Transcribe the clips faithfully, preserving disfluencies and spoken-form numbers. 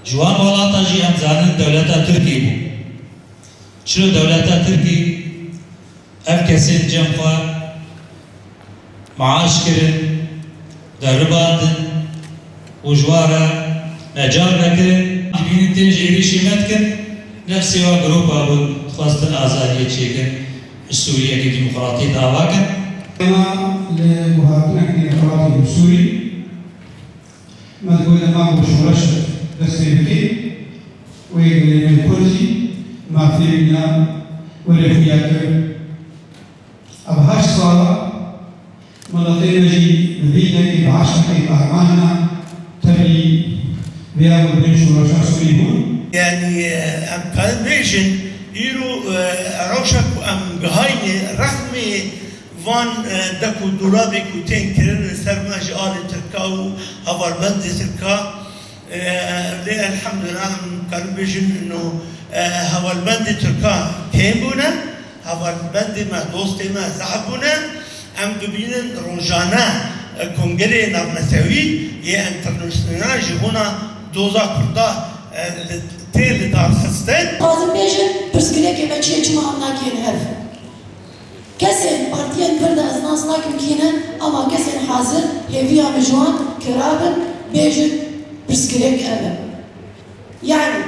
Ji wan welata jî em zanin dewleta Tirkî bû. Çilo dewleta Tirkî ev kesên cem xwe maaş kirin, deribandin û ji wan re mecal vekirin. Dibînin tên ji êrîşî me dikin, nefsê wa gropa bûn, xwestin azadiyê çêkin, ji Sûriyeyeke demokratî dava kin. Ema li guhertineke demokratî li Sûrî, me digot dema ku şoreş dest pê bike, wê gelê me Kurd jî mafê wîna were xuya kir. Ev heşt sala miletê me jî bi vî dengê, bi eşqekê qehreman ne, tevlî vêya û bin şoreşa Sûrî bûn. Yanî, e, em karin bêjin, îro, e, rewşa ku em gihayne rexmê van, e, dek û dolabê ku tên kirin li ser me ji alê Tirka û hevalbendê Tirka, e, lê elhamdulillah em karin bêjin ino, e, hevalbendê Tirka kêm bûne. Hevalbendê me, dostê me zehf bûne. Em dibînin rojane, e, kongreyê navnetewî yê enternasyonal ji bona doza Kurda, e, li, tê lidarxistin. Dixwazim bêjim, pirsgirêkê me çi ye, çima em nakeyên hev? Kesên partiyên vir de ez nas nakim kî ne, ama kesên hazir hêviya min ji wan kirabin, bêjin pirsgirêk ev e. Yanî,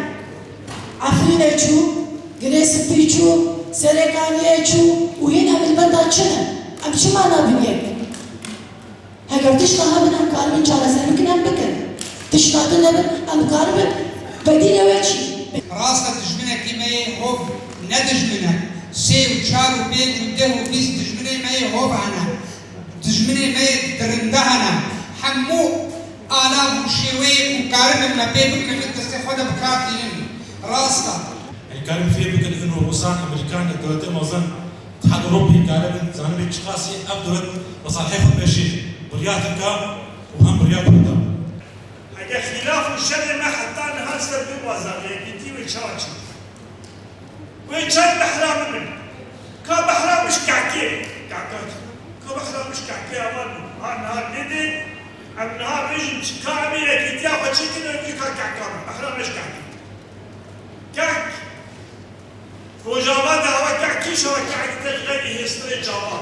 Efrînê çû, Girê Spî çû, Serêkaniyê çû û hîn em li benda çi ne? Em çima nabin yek? Heger tişta hebin em karibin çareser bikin, em bikin. Tişta din hebin, em karibin bedîlê wê çi? Rast e, dijminekî me yê hov ne dijminek. Sê û çar û pênc û deh û bîst dijminê me yê hov hene. Dijminê me yê dirinde hene. Hemû alav û şêweyê ku karibin me pê bikin, li destê xwe de bi kar tînin. Rast e. Em karin fêr bikin, ino Rûsan, Amerîkan, dewletê mezin, Îtîhad Ewropî, karibin zanibin çiqasî ev dewlet mesalihê xwe pêşî, bi riya Tirka û hem bi riya Kurda. Eger xîlaf û şerê me heta niha li ser vê bazarê yekîtî wê çawa çêbû? Wê çend behra min in? Ka behra min ji kehkê, kehka çi? Ka behra min ji kehkê heval min. Ha niha lê dê, em niha bêjin çi? Ka em ê yekîtiya xwe çêkin, em ê ka kehka min. Behra min ji kehkê. Kehk. Rojava de hewa kehk kî şewa kehk te ji xeyrî hêstirê çawa.